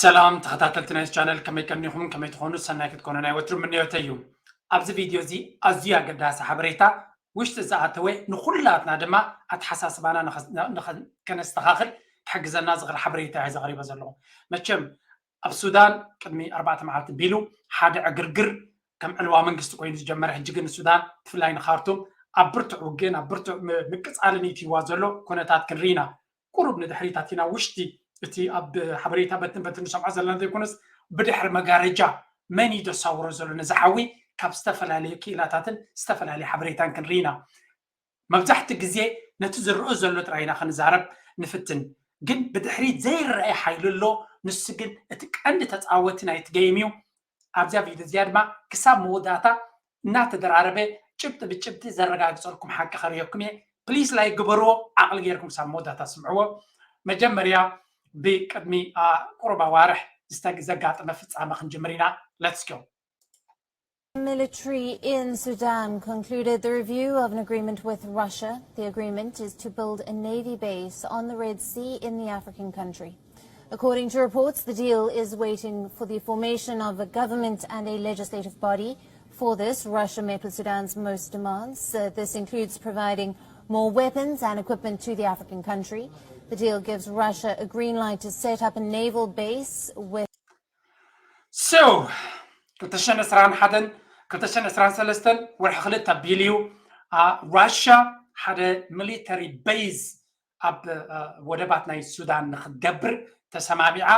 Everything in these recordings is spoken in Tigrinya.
ሰላም ተኸታተልቲ ናይ ቻነል፣ ከመይ ቀኒኹም? ከመይ ትኾኑ? ሰናይ ክትኮኑ ናይ ወትሩ ምንዮተይ እዩ። ኣብዚ ቪድዮ እዚ ኣዝዩ ኣገዳሲ ሓበሬታ ውሽጢ ዝኣተወ፣ ንኹላትና ድማ ኣተሓሳስባና ንኸ- ንኸ- ከነስተኻኽል ክሕግዘና ዝኽእል ሓበሬታ እየ ዘቕሪበ ዘለኹ። መቸም ኣብ ሱዳን ቅድሚ ኣርባዕተ መዓልቲ ቢሉ ሓደ ዕግርግር ከም ዕልዋ መንግስቲ ኮይኑ ዝጀመረ፣ ሕጂ ግን ንሱዳን ብፍላይ ንኻርቱም ኣብ ብርቱዕ ውግእን ኣብ ብርቱዕ ም- ምቅጻልን እዩ እትይዋ ዘሎ ኩነታት ክንርኢ ኢና። ቁሩብ ንድሕሪት ኣቲና ውሽጢ እቲ ኣብ ሓበሬታ በትን በትን ንሰምዖ ዘለና ዘይኮነስ፣ ብድሕሪ መጋረጃ መን እዩ ዘሳውሮ ዘሎ ነዚ ሓዊ? ካብ ዝተፈላለዩ ክኢላታትን ዝተፈላለዩ ሓበሬታን ክንርኢ ኢና። መብዛሕትኡ ግዜ ነቲ ዝረአ ዘሎ ጥራይ ኢና ክንዛረብ ንፍትን፣ ግን ብድሕሪት ዘይረኣይ ሓይሊ ኣሎ። ንሱ ግን እቲ ቀንዲ ተፃወቲ ናይቲ ገይም እዩ። ኣብዚኣ ቪድዮ እዚኣ ድማ ክሳብ መወዳእታ እናተደራረበ ጭብጢ ብጭብጢ ዘረጋግፀልኩም ሓቂ ከርእየኩም እየ። ፕሊስ ላይክ ግበርዎ፣ ዓቕሊ ጌርኩም ክሳብ መወዳእታ ስምዕዎ። መጀመርያ ብቅድሚ ቁሩብ ኣዋርሕ ዘጋጠመ ፍፃመ ክንጅምር ኢና። Let's go. Military in Sudan concluded the review of an agreement with Russia. The agreement is to build a navy base on the Red Sea in the African country. According to reports, the deal is waiting for the formation of a government and a legislative body. For this, Russia met with Sudan's most demands. Uh, this includes providing more weapons and equipment to the African country. The deal gives Russia a green light to set up a naval base with So ክልተ ሽሕን ዕስራን ሓደን ክልተ ሽሕን ዕስራን ሰለስተን ወርሒ ክልተ ኣቢሉ እዩ። ራሽያ ሓደ ሚሊተሪ ቤዝ ኣብ ወደባት ናይ ሱዳን ንክትገብር ተሰማሚዓ።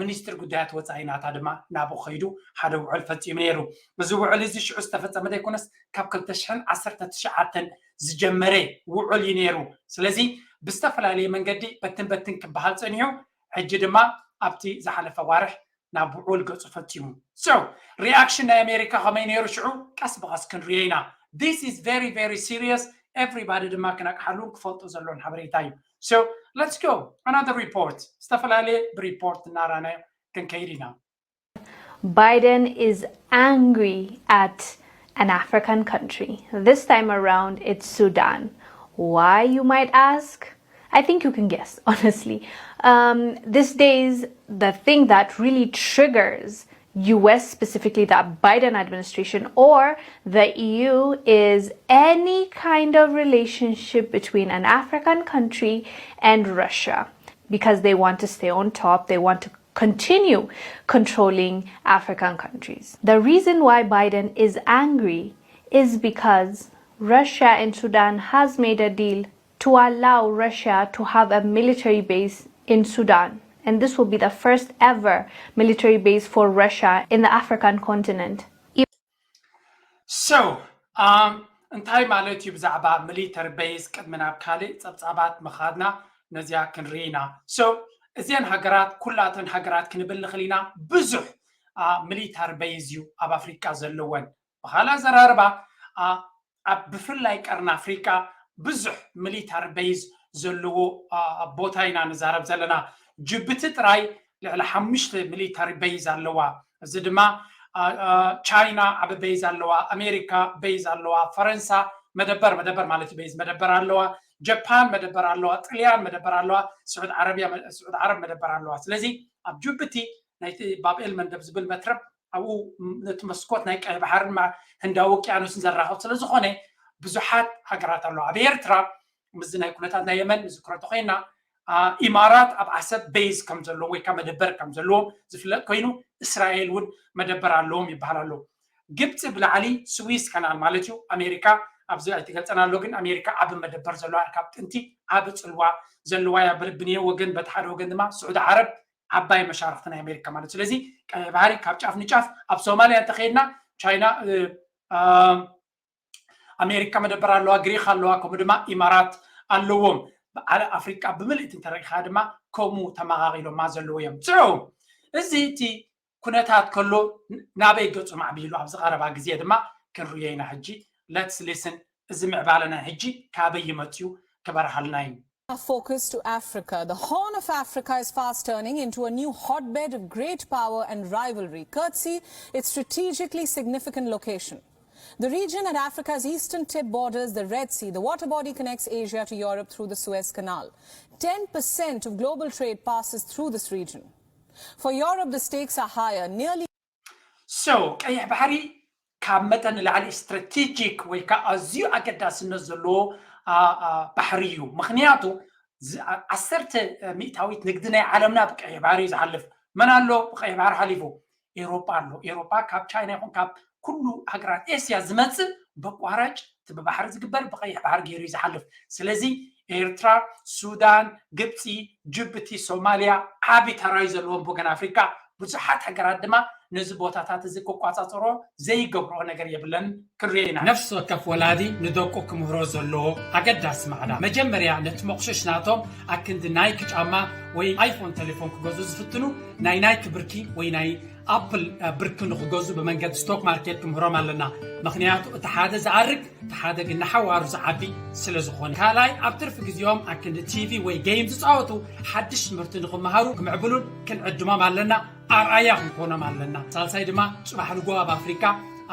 ሚኒስትሪ ጉዳያት ወፃኢ ናታ ድማ ናብኡ ከይዱ ሓደ ውዕል ፈፂሙ ነይሩ። እዚ ውዕል እዚ ሽዑ ዝተፈፀመ ዘይኮነስ ካብ ክልተ ሽሕን ዓሰርተ ትሽዓተን ዝጀመረ ውዕል እዩ ነይሩ። ስለዚ ብዝተፈላለየ መንገዲ በትን በትን ክበሃል ፀኒሑ፣ ሕጂ ድማ ኣብቲ ዝሓለፈ ዋርሕ ናብ ውዑል ገፁ ፈፂሙ። So ሪኣክሽን ናይ ኣሜሪካ ከመይ ነይሩ ሽዑ ቀስ ብቐስ ክንሪኦ ኢና። This is very very serious። Everybody ድማ ክነቅሓሉን ክፈልጦ ዘለዎን ሓበሬታ እዩ። So let's go another report። ዝተፈላለየ ብሪፖርት እናራናዮ ክንከይድ ኢና። Biden is angry at an African country. This time around, it's Sudan. Why, you might ask? I think you can guess, honestly. Um, these days, the thing that really triggers U S, specifically the Biden administration or the E U, is any kind of relationship between an African country and Russia, because they want to stay on top, they want to continue controlling African countries. The reason why Biden is angry is because Russia and Sudan has made a deal to allow Russia to have a military base in Sudan. And this will be the first ever military base for Russia in the African continent. So እንታይ ማለት እዩ? ብዛዕባ ሚሊተሪ ቤዝ ቅድሚ ናብ ካልእ ፀብፃባት ምኻድና ነዚኣ ክንርኢ ኢና። So እዚአን ሃገራት ኩላተን ሃገራት ክንብል ንኽእል ኢና። ብዙሕ ሚሊተሪ ቤዝ እዩ ኣብ ኣፍሪቃ ዘለወን። ብኻልእ ኣዘራርባ ኣብ ብፍላይ ቀርኒ ኣፍሪቃ ብዙሕ ሚሊተሪ ቤዝ ዘለዎ ቦታ ኢና ንዛረብ ዘለና። ጅቡቲ ጥራይ ልዕሊ ሓሙሽተ ሚሊተሪ ቤዝ ኣለዋ። እዚ ድማ ቻይና ዓቢ ቤዝ ኣለዋ፣ ኣሜሪካ ቤዝ ኣለዋ፣ ፈረንሳ መደበር መደበር ማለት እዩ ቤዝ መደበር ኣለዋ፣ ጃፓን መደበር ኣለዋ፣ ጥልያን መደበር ኣለዋ፣ ስዑድ ዓረብያ ስዑድ ዓረብ መደበር ኣለዋ። ስለዚ ኣብ ጅቡቲ ናይቲ ባብኤል መንደብ ዝብል መትረብ ኣብኡ ነቲ መስኮት ናይ ቀይ ባሕርን ህንዳዊ ውቅያኖስን ዘራኸብ ስለዝኾነ ብዙሓት ሃገራት ኣለዋ። ኣብ ኤርትራ ምስዚ ናይ ኩነታት ናይ የመን ንዝክሮ ተኮይና ኢማራት ኣብ ዓሰብ ቤዝ ከም ዘለዎ ወይ ከዓ መደበር ከም ዘለዎም ዝፍለጥ ኮይኑ እስራኤል እውን መደበር ኣለዎም ይበሃል ኣሎ። ግብፂ ብላዕሊ ስዊስ ካናል ማለት እዩ። ኣሜሪካ ኣብዚ ኣይትገልፀን ኣሎ ግን ኣሜሪካ ዓቢ መደበር ዘለዋ ካብ ጥንቲ ዓቢ ፅልዋ ዘለዋ እያ። ብንየ ወገን በቲ ሓደ ወገን ድማ ስዑዲ ዓረብ ዓባይ መሻርክቲ ናይ ኣሜሪካ ማለት ስለዚ ቀይ ባህሪ ካብ ጫፍ ንጫፍ ኣብ ሶማሊያ እንተኸይድና ቻይና ኣሜሪካ መደበር ኣለዋ፣ ግሪክ ኣለዋ፣ ከምኡ ድማ ኢማራት ኣለዎም። ዓለም ኣፍሪቃ ብምልእቲ እንተረኢኻ ድማ ከምኡ ተመቓቒሎማ ዘለዉ እዮም። So እዚ እቲ ኩነታት ከሎ ናበይ ገፁ ማዕቢሉ ኣብዚ ቀረባ ግዜ ድማ ክንርእዮ ኢና። ሕጂ let's listen፣ እዚ ምዕባለና ሕጂ ካበይ ይመፅኡ ክበርሃልና እዩ። Our focus to Africa. The Horn of Africa is fast turning into a new hotbed of great power and rivalry, courtesy its strategically significant location. The region at Africa's eastern tip borders the Red Sea. The water body connects Asia to Europe through the Suez Canal. Ten percent of global trade passes through this region. For Europe, the stakes are higher. Nearly So ቀይሕ ባሕሪ ካብ መጠን ንላዕሊ ስትራቴጂክ ወይ ከዓ ኣዝዩ ኣገዳስነት ዘለዎ ባሕሪ እዩ። ምክንያቱ ዓሰርተ ሚእታዊት ንግዲ ናይ ዓለምና ብቀይሕ ባሕሪ እዩ ዝሓልፍ። መን ኣሎ ብቀይሕ ባሕሪ ሓሊፉ? ኤሮጳ ኣሎ። ኤሮጳ ካብ ቻይና ይኹን ካብ ኩሉ ሃገራት ኤስያ ዝመፅእ በቋራጭ እቲ ብባሕሪ ዝግበር ብቀይሕ ባሕሪ ገይሩ እዩ ዝሓልፍ። ስለዚ ኤርትራ፣ ሱዳን፣ ግብፂ፣ ጅቡቲ፣ ሶማልያ ዓቢ ተራዩ ዘለዎም ብወገን ኣፍሪካ ብዙሓት ሃገራት ድማ ነዚ ቦታታት እዚ ክቋፃፀሮ ዘይገብርኦ ነገር የብለን። ክንሪኦ ኢና። ነፍሲ ወከፍ ወላዲ ንደቁ ክምህሮ ዘለዎ ኣገዳሲ ማዕዳ መጀመርያ ነቲ መቑሽሽ ናቶም ኣክንዲ ናይክ ጫማ ወይ ኣይፎን ቴሌፎን ክገዙ ዝፍትኑ ናይ ናይክ ብርኪ ወይ ናይ ኣፕል ብርኪ ንክገዙ ብመንገዲ ስቶክ ማርኬት ክምህሮም ኣለና። ምክንያቱ እቲ ሓደ ዝኣርግ እቲ ሓደ ግን ንሓዋሩ ዝዓቢ ስለ ዝኾነ። ካልኣይ ኣብ ትርፊ ግዜኦም ኣክንዲ ቲቪ ወይ ገይም ዝፃወቱ ሓድሽ ትምህርቲ ንክመሃሩ ክምዕብሉን ክንዕድሞም ኣለና። ኣርኣያ ክንኮኖም ኣለና። ሳልሳይ ድማ ፅባሕ ንጎ ኣብ ኣፍሪካ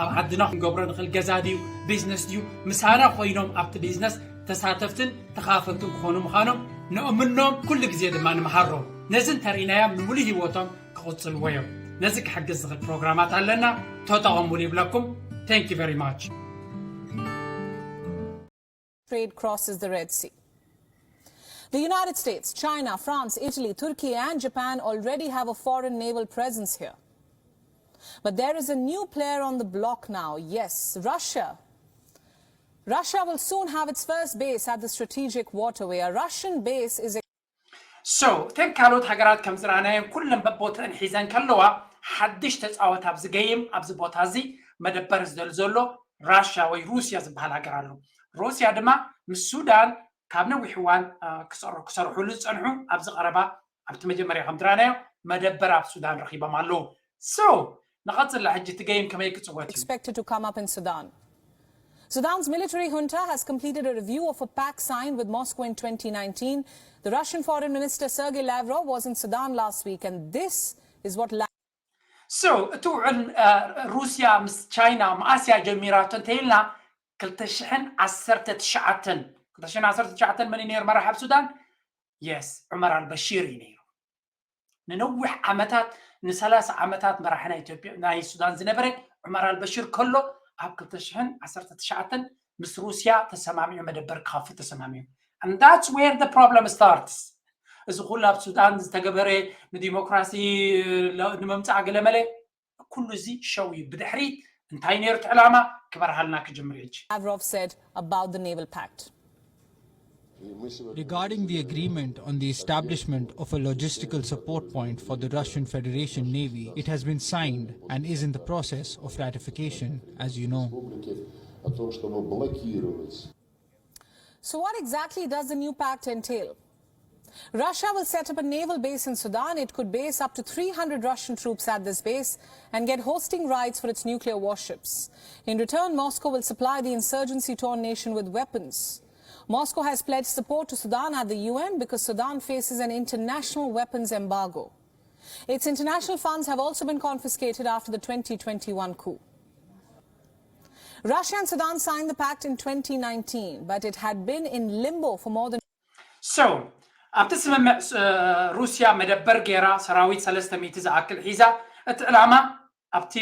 ኣብ ዓድና ክንገብሮ ንኽእል ገዛ ድዩ ቢዝነስ ድዩ ምሳና ኮይኖም ኣብቲ ቢዝነስ ተሳተፍትን ተኻፈልትን ክኾኑ ምዃኖም ንእምኖም። ኩሉ ግዜ ድማ ንምሃሮም። ነዚ እንተርኢናዮም ንምሉእ ህይወቶም ክቕፅልዎ እዮም። ነዚ ክሕግዝ ዝኽእል ፕሮግራማት ኣለና፣ ተጠቐሙሉ ይብለኩም። Thank you very much. Trade crosses the Red Sea. The United States, China, France, Italy, Turkey, and Japan already have a foreign naval presence here. But there is a new player on the block now. Yes, Russia. Russia will soon have its first base at the strategic waterway. A Russian base is So እተን ካልኦት ሃገራት ከም ዝረኣናየን ኩለን በቦተን ሒዘን ከለዋ ሓድሽ ተፃወት ኣብዚ ገይም ኣብዚ ቦታ እዚ መደበር ዝደል ዘሎ ራሽያ ወይ ሩስያ ዝበሃል ሃገር ኣሎ። ሩስያ ድማ ምስ ሱዳን ካብ ነዊሕ እዋን ክሰርሑ ዝፀንሑ ኣብዚ ቀረባ ኣብቲ መጀመርያ ከም ዝረኣናዮ መደበር ኣብ ሱዳን ረኪቦም ኣለዉ። So ንቐፅላ ሕጂ እቲ ገይም ከመይ ክፅወት እዩ? Expected to come up in Sudan. Sudan's military junta has completed a review of a pact signed with Moscow in twenty nineteen. The Russian Foreign Minister Sergei Lavrov was in Sudan last week, and this is what So እቲ ውዕል ሩስያ ምስ ቻይና መኣስያ ጀሚራቶ እንተኢልና ክልተ ሽሕን ዓሰርተ ትሽዓተን ክልተ ሽሕን ዓሰርተ ትሽዓተን መን እዩ ነይሩ መራሕ ኣብ ሱዳን? የስ ዑመር ኣልበሺር እዩ ነይሩ። ንነዊሕ ዓመታት ንሰላሳ ዓመታት መራሒ ናይ ኢትዮጵያ ናይ ሱዳን ዝነበረ ዑመር ኣልበሽር ከሎ ኣብ ክልተ ሽሕን ዓሰርተ ትሽዓተን ምስ ሩስያ ተሰማሚዑ መደበር ክኸፍት ተሰማሚዑ። And that's where the problem starts። እዚ ኩሉ ኣብ ሱዳን ዝተገበረ ንዲሞክራሲ ንምምፃእ ገለመለ ኩሉ እዚ ሸው እዩ። ብድሕሪት እንታይ ነይሩ እቲ ዕላማ ክበርሃልና ክጅምር እዩ። Lavrov said about the naval pact. Regarding the agreement on the establishment of a logistical support point for the Russian Federation Navy, it has been signed and is in the process of ratification, as you know. So, what exactly does the new pact entail? Russia will set up a naval base in Sudan. It could base up to three hundred Russian troops at this base and get hosting rights for its nuclear warships. In return, Moscow will supply the insurgency torn nation with weapons. Moscow has pledged support to Sudan at the U N because Sudan faces an international weapons embargo. Its international funds have also been confiscated after the twenty twenty-one coup. Russia and Sudan signed the pact in twenty nineteen, but it had been in limbo for more than So ኣብቲ ስምምዕ ሩስያ መደበር ገይራ ሰራዊት ሰለስተ ሚእቲ ዝኣክል ሒዛ እቲ ዕላማ ኣብቲ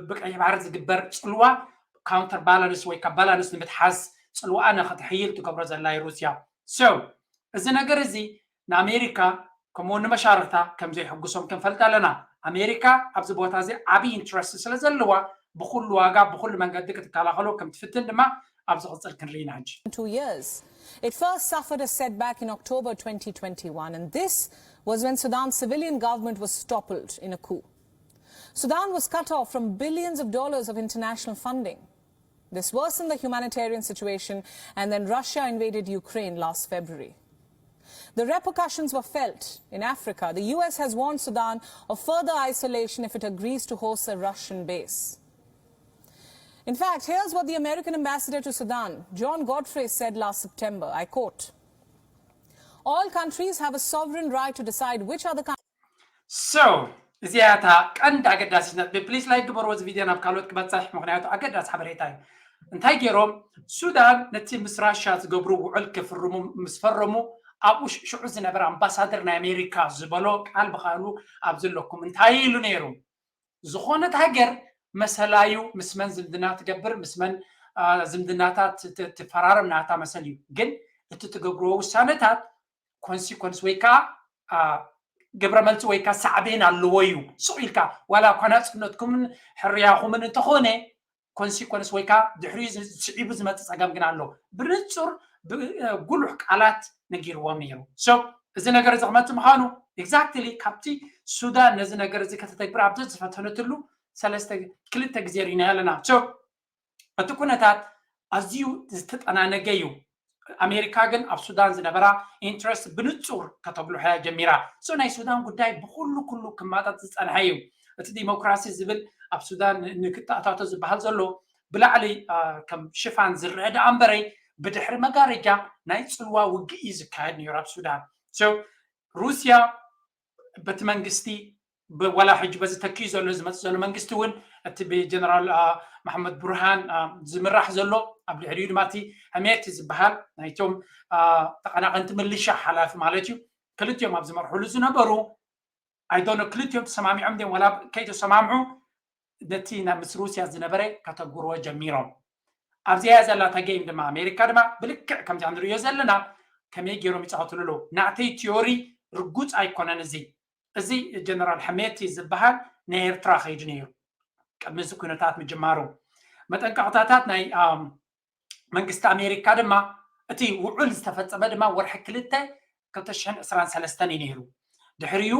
ብቀይሕ ባሕሪ ዝግበር ፅልዋ ካውንተር ባላንስ ወይ ካብ ባላንስ ንምትሓዝ ፅልዋኣ ንክትሕይል ትገብሮ ዘላ እዩ ሩስያ። So እዚ ነገር እዚ ንኣሜሪካ ከምኡ ንመሻርክታ ከም ዘይሕጉሶም ክንፈልጥ ኣለና። ኣሜሪካ ኣብዚ ቦታ እዚ ዓብዪ ኢንትረስት ስለ ዘለዋ ብኩሉ ዋጋ ብኩሉ መንገዲ ክትከላኸሎ ከም ትፍትን ድማ ኣብ ዝቕፅል ክንርኢ ኢና ሕጂ። Two years. It first suffered a setback in October twenty twenty-one, and this was when Sudan's civilian government was toppled in a coup. Sudan was cut off from billions of dollars of international funding. This worsened the humanitarian situation, and then Russia invaded Ukraine last February. The repercussions were felt in Africa. The U S has warned Sudan of further isolation if it agrees to host a Russian base. In fact, here's what the American ambassador to Sudan, John Godfrey, said last September. I quote, "All countries have a sovereign right to decide which other countries." So እዚኣ እታ ቀንዲ ኣገዳሲት ነጥቢ። ፕሊስ ላይክ ግበርዎ እዚ ቪድዮ ናብ ካልኦት ክበፅሕ፣ ምክንያቱ ኣገዳሲ ሓበሬታ እዩ። እንታይ ገይሮም ሱዳን ነቲ ምስ ራሻ ዝገብሩ ውዕል ክፍርሙ ምስ ፈረሙ ኣብኡ ሽዑ ዝነበረ ኣምባሳደር ናይ ኣሜሪካ ዝበሎ ቃል ብቃሉ ኣብ ዘለኩም እንታይ ኢሉ ነይሩ? ዝኾነት ሃገር መሰላዩ ምስ መን ዝምድና ትገብር፣ ምስ መን ዝምድናታት ትፈራርም ናታ መሰል እዩ። ግን እቲ ትገብርዎ ውሳነታት ኮንሲኮንስ ወይ ከዓ ግብረ መልሲ ወይ ከዓ ሳዕቤን ኣለዎ እዩ። ስቕ ኢልካ ዋላ እኳ ናፅነትኩምን ሕርያኹምን እንተኾነ ኮንሲኮንስ ወይ ከዓ ድሕሪኡ ስዒቡ ዝመፅእ ፀገም ግን ኣሎ። ብንፁር ብጉሉሕ ቃላት ነጊርዎም ነይሩ። So እዚ ነገር እዚ ክመፅእ ምዃኑ ኤግዛክትሊ ካብቲ ሱዳን ነዚ ነገር እዚ ከተተግብር ኣብ ዝፈተነትሉ ሰለስተ ክልተ ግዜ ርኢና ኣለና። So እቲ ኩነታት ኣዝዩ ዝተጠናነገ እዩ። ኣሜሪካ ግን ኣብ ሱዳን ዝነበራ ኢንትረስት ብንፁር ከተጉልሖ እያ ጀሚራ። So ናይ ሱዳን ጉዳይ ብኩሉ ኩሉ ክማጠጥ ዝፀንሐ እዩ። እቲ ዲሞክራሲ ዝብል ኣብ ሱዳን ንክተኣታቶ ዝበሃል ዘሎ ብላዕሊ ከም ሽፋን ዝረአ ደኣ እምበረይ ብድሕሪ መጋረጃ ናይ ፅልዋ ውግእ እዩ ዝካየድ ነይሩ ኣብ ሱዳን። So ሩስያ በቲ መንግስቲ ዋላ ሕጂ በዚ ተኪኡ ዘሎ ዝመፅእ ዘሎ መንግስቲ እውን እቲ ብጀነራል መሓመድ ቡርሃን ዝምራሕ ዘሎ ኣብ ልዕሊኡ ድማ እቲ ሕሜቲ ዝበሃል ናይቶም ተቐናቐንቲ ምልሻ ሓላፊ ማለት እዩ ክልቲኦም ኣብ ዝመርሕሉ ዝነበሩ ኣይዶኖ ክልቲኦም ተሰማሚዖም ድም ዋላ ከይተሰማምዑ ነቲ ምስ ሩስያ ዝነበረ ከተጉርዎ ጀሚሮም። ኣብዚኣ ዘላ ተገይም ድማ ኣሜሪካ ድማ ብልክዕ ከምዚ ንሪኦ ዘለና ከመይ ገይሮም ይፃወትሉ ኣለዉ። ናተይ ቲዮሪ ርጉፅ ኣይኮነን እዚ። እዚ ጀነራል ሕሜቲ ዝበሃል ናይ ኤርትራ ከይዱ ነይሩ ቅድሚ እዚ ኩነታት ምጅማሩ። መጠንቀቕታታት ናይ መንግስቲ ኣሜሪካ ድማ እቲ ውዑል ዝተፈፀመ ድማ ወርሒ ክልተ ክልተ ሽሕን ዕስራን ሰለስተን እዩ ነይሩ። ድሕሪኡ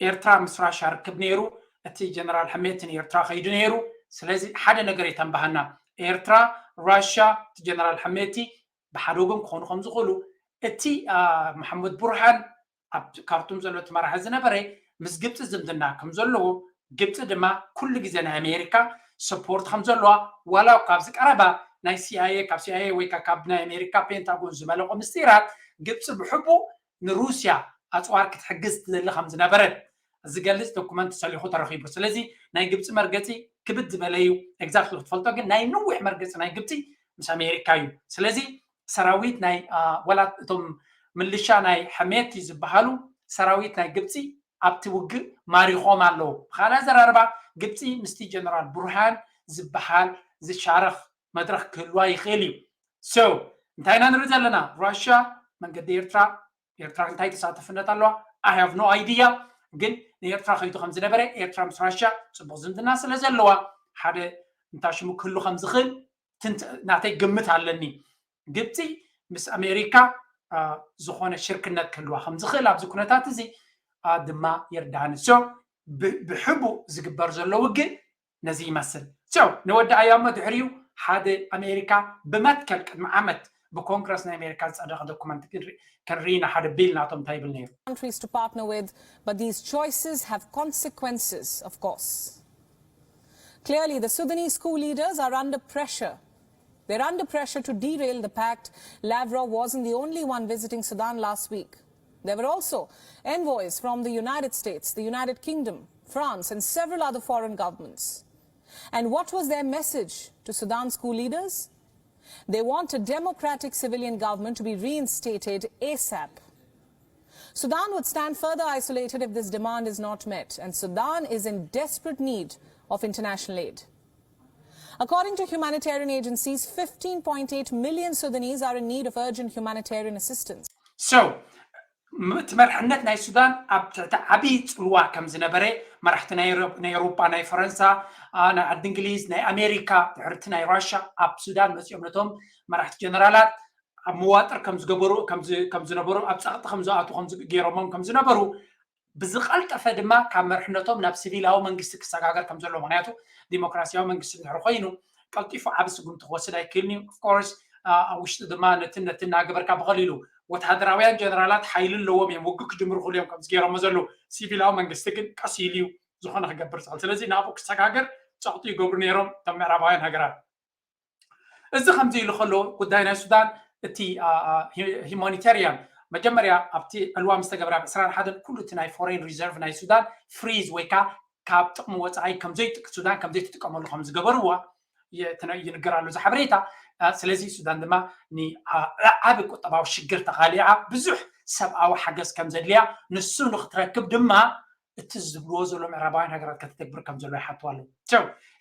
ኤርትራ ምስ ራሻ ርክብ ነይሩ። እቲ ጀነራል ሕሜቲ ንኤርትራ ከይዱ ነይሩ። ስለዚ ሓደ ነገር የተንባሃና ኤርትራ ራሻ እቲ ጀነራል ሕሜቲ ብሓደ ወገን ክኾኑ ከም ዝኽእሉ እቲ መሓመድ ቡርሃን ኣብ ካርቱም ዘሎ እቲ መራሒ ዝነበረ ምስ ግብፂ ዝምድና ከም ዘለዎ ግብፂ ድማ ኩሉ ግዜ ናይ ኣሜሪካ ሰፖርት ከም ዘለዋ ዋላ ካብዚ ቀረባ ናይ ሲኣይኤ ካብ ሲኣይኤ ወይ ካብ ናይ ኣሜሪካ ፔንታጎን ዝመለቆ ምስጢራት ግብፂ ብሕቡ ንሩስያ ኣፅዋር ክትሕግዝ ትደሊ ከም ዝነበረት ዝገልፅ ዶኩመንት ተሰሊኹ ተረኺቡ። ስለዚ ናይ ግብፂ መርገፂ ክብድ ዝበለ እዩ። ኤግዛክትሊ ክትፈልጦ ግን ናይ ነዊሕ መርገፂ ናይ ግብፂ ምስ ኣሜሪካ እዩ። ስለዚ ሰራዊት ናይ ወላ እቶም ምልሻ ናይ ሕሜቲ ዝበሃሉ ሰራዊት ናይ ግብፂ ኣብቲ ውግእ ማሪኾም ኣለዉ። ብካልእ ኣዘራርባ ግብፂ ምስቲ ጀነራል ቡርሃን ዝበሃል ዝሻረኽ መድረኽ ክህልዋ ይኽእል እዩ። So እንታይ ኢና ንርኢ ዘለና? ራሽያ መንገዲ ኤርትራ ኤርትራ እንታይ ተሳተፍነት ኣለዋ? I have no idea። ግን ንኤርትራ ከይዱ ከም ዝነበረ ኤርትራ ምስ ራሽያ ፅቡቕ ዝምድና ስለ ዘለዋ ሓደ እንታ ሽሙ ክህሉ ከም ዝኽእል ናተይ ግምት ኣለኒ። ግብፂ ምስ ኣሜሪካ ዝኾነ ሽርክነት ክህልዋ ከም ዝኽእል ኣብዚ ኩነታት እዚ ድማ ይርዳኒ። So ብሕቡእ ዝግበር ዘሎ ውግእ ነዚ ይመስል። So ንወዲ ኣያሞ ድሕሪኡ ሓደ ኣሜሪካ ብመትከል ቅድሚ ዓመት ብኮንግረስ ናይ ኣሜሪካ ዝፀደቐ ዶኩመንት ክንርኢ ኢና ሓደ ቢል ናቶም እንታይ ይብል ነይሩ። Countries to partner with, but these choices have consequences, of course. Clearly, the Sudanese coup leaders are under pressure. They're under pressure to derail the pact. Lavrov wasn't the only one visiting Sudan last week. There were also envoys from the United States, the United Kingdom, France, and several other foreign governments. And what was their message to Sudan's coup leaders? They want a democratic civilian government to be reinstated ASAP. Sudan would stand further isolated if this demand is not met, and Sudan is in desperate need of international aid. According to humanitarian agencies, fifteen point eight million Sudanese are in need of urgent humanitarian assistance. So እቲ መርሕነት ናይ ሱዳን ኣብ ትሕቲ ዓብዪ ፅልዋ ከም ዝነበረ መራሕቲ ናይ ኤውሮጳ፣ ናይ ፈረንሳ፣ ናይ ዓዲ እንግሊዝ፣ ናይ ኣሜሪካ፣ ድሕርቲ ናይ ራሻ ኣብ ሱዳን መፂኦም ነቶም መራሕቲ ጀነራላት ኣብ መዋጥር ከም ዝገበሩ ከም ዝነበሩ ኣብ ፀቕጢ ከም ዝኣቱ ገይሮሞም ከም ዝነበሩ ብዝቐልጠፈ ድማ ካብ መርሕነቶም ናብ ሲቪላዊ መንግስቲ ክሰጋገር ከም ዘለዎ ምክንያቱ ዲሞክራሲያዊ መንግስቲ እንድሕር ኮይኑ ቀልጢፉ ዓቢ ስጉምቲ ክወስድ ኣይክእልን እዩ። ኦፍኮርስ ኣብ ውሽጢ ድማ ነትን ነትን እናገበርካ ብቐሊሉ ወተሃደራውያን ጀነራላት ሓይሊ ኣለዎም እዮም ውግእ ክጅምሩ ክእሉ እዮም ከምዚ ገይሮሞ ዘለዉ። ሲቪላዊ መንግስቲ ግን ቀስ ኢሉ እዩ ዝኾነ ክገብር ዝኽእል። ስለዚ ናብኡ ክሰጋገር ጸቕጢ ይገብሩ ነይሮም እቶም ምዕራባውያን ሃገራት። እዚ ከምዚ ኢሉ ከሎ ጉዳይ ናይ ሱዳን እቲ ሂማኒታሪያን መጀመርያ ኣብቲ ዕልዋ ምስ ተገብረ ኣብ ዕስራን ሓደን ኩሉ እቲ ናይ ፎሬን ሪዘርቭ ናይ ሱዳን ፍሪዝ ወይ ከዓ ካብ ጥቕሚ ወፃኢ ሱዳን ከም ዘይትጥቀመሉ ከም ዝገበርዋ ይንገር ኣሎ እዚ ሓበሬታ። ስለዚ ሱዳን ድማ ዓቢ ቁጠባዊ ሽግር ተቓሊዓ ብዙሕ ሰብኣዊ ሓገዝ ከም ዘድልያ፣ ንሱ ንክትረክብ ድማ እቲ ዝብልዎ ዘሎ ምዕራባውያን ሃገራት ከተተግብር ከም ዘሎ ይሓትዋ ኣለዉ።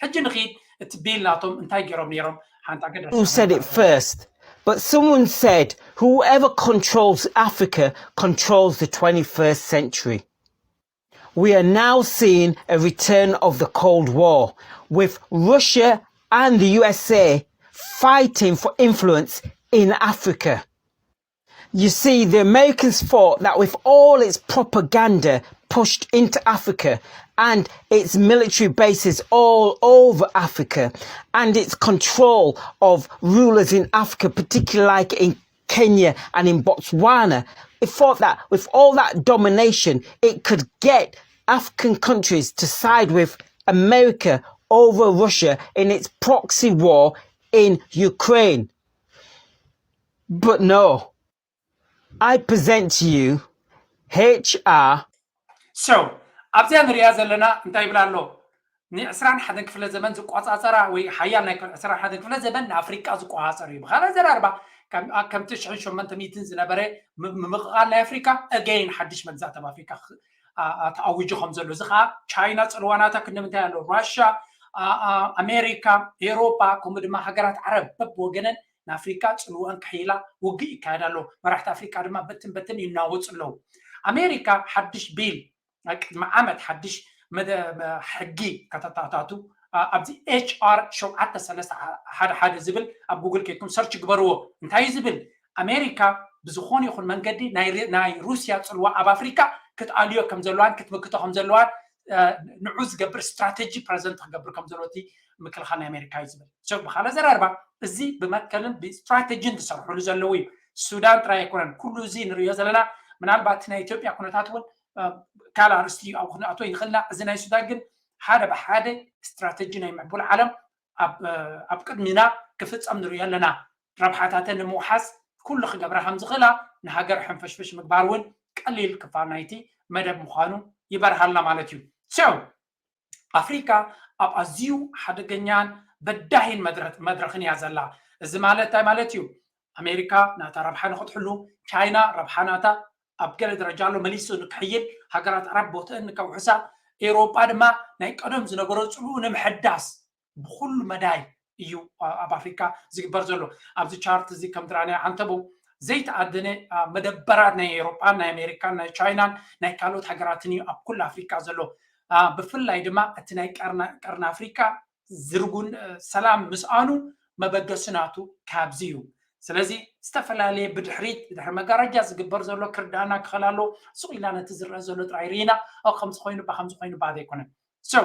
ሕጂ ንኽድ እቲ ቢል ናቶም እንታይ ገይሮም ነይሮም? ሓንቲ ኣገዳሲ Who said it first? But someone said, "Whoever controls Africa controls the twenty-first century." We are now seeing a return of the Cold War, with Russia and the U S A fighting for influence in Africa. You see, the Americans thought that with all its propaganda pushed into Africa and its military bases all over Africa and its control of rulers in Africa, particularly like in Kenya and in Botswana, it thought that with all that domination, it could get African countries to side with America over Russia in its proxy war in Ukraine. But no, I present to you H R. So ኣብዚኣ ንሪኣ ዘለና እንታይ ይብል ኣሎ? ንዕስራን ሓደን ክፍለ ዘመን ዝቆፃፀራ ወይ ሓያል ናይ ዕስራን ሓደን ክፍለ ዘመን ንኣፍሪቃ ዝቆፃፀር እዩ። ብካልእ ኣዘራርባ ከምቲ ሽሕን ሸሞንተ ሚእትን ዝነበረ ምምቕቓል ናይ ኣፍሪካ again ሓድሽ መግዛእቲ ኣብ ኣፍሪካ ተኣዊጁ ከም ዘሎ፣ እዚ ከዓ ቻይና ፅልዋናታ ክንዲ ምንታይ ኣሎ? ራሻ፣ ኣሜሪካ፣ ኤሮፓ ከምኡ ድማ ሃገራት ዓረብ በብወገነን ንኣፍሪካ ፅልወን ክሕይላ ውግእ ይካየድ ኣሎ። መራሕቲ ኣፍሪካ ድማ በትን በትን ይናወፁ ኣለዉ። ኣሜሪካ ሓድሽ ቢል ናይ ቅድሚ ዓመት ሓድሽ ሕጊ ከተታታቱ ኣብዚ ኤች ኣር ሸውዓተ ሰለስተ ሓደ ሓደ ዝብል ኣብ ጉግል ከይድኩም ሰርች ግበርዎ። እንታይ እዩ ዝብል? ኣሜሪካ ብዝኾነ ይኹን መንገዲ ናይ ሩስያ ፅልዋ ኣብ ኣፍሪካ ክትኣልዮ ከም ዘለዋን ክትምክቶ ከም ዘለዋን ንዑ ዝገብር ስትራቴጂ ፕረዘንት ክገብር ከም ዘለዎ እቲ ምክልኻል ናይ ኣሜሪካ እዩ ዝብል። ብካልእ ኣዘራርባ እዚ ብመትከልን ብስትራቴጂን ዝሰርሕሉ ዘለዉ እዩ። ሱዳን ጥራይ ኣይኮነን። ኩሉ እዚ ንሪኦ ዘለና ምናልባት ናይ ኢትዮጵያ ኩነታት እውን ካልእ ኣርእስቲ እዩ ኣብ ክንኣቶ ይኽእልና። እዚ ናይ ሱዳን ግን ሓደ ብሓደ ስትራቴጂ ናይ ምዕቡል ዓለም ኣብ ቅድሚና ክፍፀም ንሪኦ ኣለና። ረብሓታተን ንምውሓስ ኩሉ ክገብራ ከም ዝኽእላ ንሃገር ሕንፍሽፍሽ ምግባር እውን ቀሊል ክፋል ናይቲ መደብ ምዃኑ ይበርሃልና ማለት እዩ። So ኣፍሪካ ኣብ ኣዝዩ ሓደገኛን በዳሂን መድረኽን እያ ዘላ። እዚ ማለት እንታይ ማለት እዩ? ኣሜሪካ ናታ ረብሓ ንክትሕሉ፣ ቻይና ረብሓ ናታ ኣብ ገለ ደረጃ ኣሎ መሊሱ ንክሕይል፣ ሃገራት ዓረብ ቦትአን ንከውሕሳ፣ ኤውሮጳ ድማ ናይ ቀደም ዝነበሮ ፅልኡ ንምሕዳስ ብኩሉ መዳይ እዩ ኣብ ኣፍሪካ ዝግበር ዘሎ። ኣብዚ ቻርት እዚ ከም ትራእናዮ ዓንተቦ ዘይተኣደነ መደበራት ናይ ኤውሮጳን ናይ ኣሜሪካን ናይ ቻይናን ናይ ካልኦት ሃገራትን እዩ ኣብ ኩሉ ኣፍሪካ ዘሎ። ብፍላይ ድማ እቲ ናይ ቀርኒ ኣፍሪካ ዝርጉን ሰላም ምስኣኑ መበገሲ ናቱ ካብዚ እዩ። ስለዚ ዝተፈላለየ ብድሕሪት ብድሕሪ መጋረጃ ዝግበር ዘሎ ክርዳና ክኸል ኣሎ። ስቕ ኢልና ነቲ ዝረአ ዘሎ ጥራይ ርኢና ከምዚ ኮይኑ ባ ከምዚ ኮይኑ ባ ዘይኮነን። So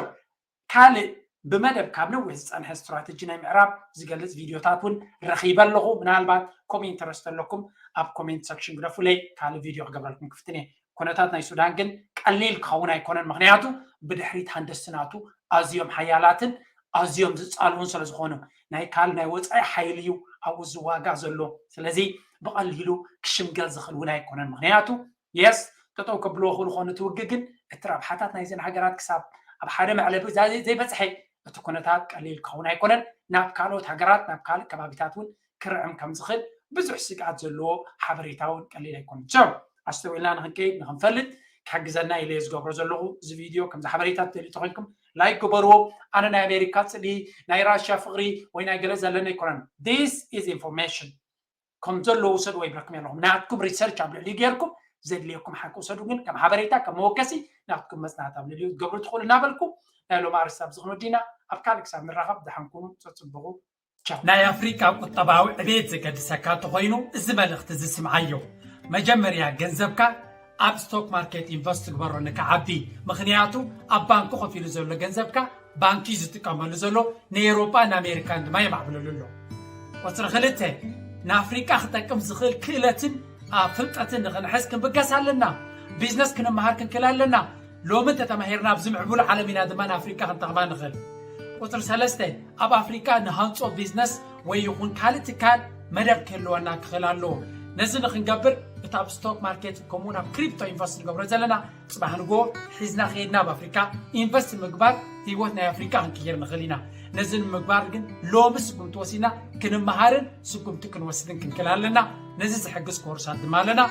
ካልእ ብመደብ ካብ ነዊሕ ዝፀንሐ ስትራተጂ ናይ ምዕራብ ዝገልፅ ቪድዮታት እውን ረኺበ ኣለኹ። ምናልባት ኮም ኢንተረስት ኣለኩም ኣብ ኮሜንት ሰክሽን ግደፉለይ፣ ካልእ ቪድዮ ክገብረልኩም ክፍትን እየ። ኩነታት ናይ ሱዳን ግን ቀሊል ክኸውን ኣይኮነን። ምክንያቱ ብድሕሪት ሃንደስቲ ናቱ ኣዝዮም ሓያላትን ኣዝዮም ዝፃልውን ስለ ዝኾኑ ናይ ካል ናይ ወፃኢ ሓይሊ እዩ ኣብኡ ዝዋጋ ዘሎ። ስለዚ ብቐሊሉ ክሽምገል ዝኽእል እውን ኣይኮነን። ምክንያቱ የስ ጠጠው ከብልዎ ክእሉ ኾኑ እቲ ውግእ ግን እቲ ረብሓታት ናይዘን ሃገራት ክሳብ ኣብ ሓደ መዕለቢ ዘይበፅሐ እቲ ኩነታት ቀሊል ክኸውን ኣይኮነን። ናብ ካልኦት ሃገራት ናብ ካልእ ከባቢታት እውን ክርዕም ከም ዝኽእል ብዙሕ ስግኣት ዘለዎ ሓበሬታ እውን ቀሊል ኣይኮነን። So ኣስተውዒልና ንክንከይድ ንክንፈልጥ ክሕግዘና ኢለ ዝገብሮ ዘለኹ እዚ ቪድዮ። ከምዚ ሓበሬታ ትደልዩ ተኮይንኩም ላይክ ግበርዎ። ኣነ ናይ ኣሜሪካ ፅልኢ ናይ ራሽያ ፍቅሪ ወይ ናይ ገለ ዘለኒ ኣይኮነን። This is information። ከም ዘሎ ውሰድዎ ይብለኩም ኣለኹም። ናትኩም ሪሰርች ኣብ ልዕሊኡ ገይርኩም ዘድልየኩም ሓቂ ውሰዱ። ግን ከም ሓበሬታ ከም መወከሲ ናትኩም መፅናዕቲ ኣብ ልዕሊኡ ትገብሩ ትኽእሉ እናበልኩ ናይ ሎሚ ኣርእስቲ ኣብዚ ክንወዲና። ኣብ ካልእ ክሳብ ንራኸብ ደሓን ኩኑ። ፀፅብቑ። ቻው። ናይ ኣፍሪቃ ቁጠባዊ ዕቤት ዘገድሰካ እንተኾይኑ እዚ መልእኽቲ እዚ ስምዓዮ። መጀመርያ ገንዘብካ ኣብ ስቶክ ማርኬት ኢንቨስት ግበሮ ንክዓቢ። ምኽንያቱ ኣብ ባንኪ ኮፍ ኢሉ ዘሎ ገንዘብካ ባንኪ እዩ ዝጥቀመሉ ዘሎ፣ ንኤውሮጳን ኣሜሪካን ድማ የማዕብለሉ ኣሎ። ቁፅሪ ክልተ፣ ንኣፍሪቃ ክጠቅም ዝኽእል ክእለትን ፍልጠትን ንኽንሕዝ ክንብገስ ኣለና። ቢዝነስ ክንመሃር ክንክእል ኣለና። ሎሚ እንተተማሂርና ኣብዚ ምዕቡል ዓለም ኢና ድማ ንኣፍሪቃ ክንጠቕማ ንኽእል። ቁፅሪ ሰለስተ፣ ኣብ ኣፍሪቃ ንሃንፆ ቢዝነስ ወይ ይኹን ካልእ ትካል መደብ ክህልወና ክኽእል ኣለዎ። ነዚ ንክንገብር እቲ ኣብ ስቶክ ማርኬት ከምኡውን ኣብ ክሪፕቶ ኢንቨስት ንገብሮ ዘለና ፅባሕ ንግሆ ሒዝና ከይድና ኣብ ኣፍሪካ ኢንቨስት ምግባር ህይወት ናይ ኣፍሪካ ክንቅይር ንኽእል ኢና። ነዚ ንምግባር ግን ሎሚ ስጉምቲ ወሲድና ክንመሃርን ስጉምቲ ክንወስድን ክንክእል ኣለና። ነዚ ዝሕግዝ ኮርሳት ድማ ኣለና።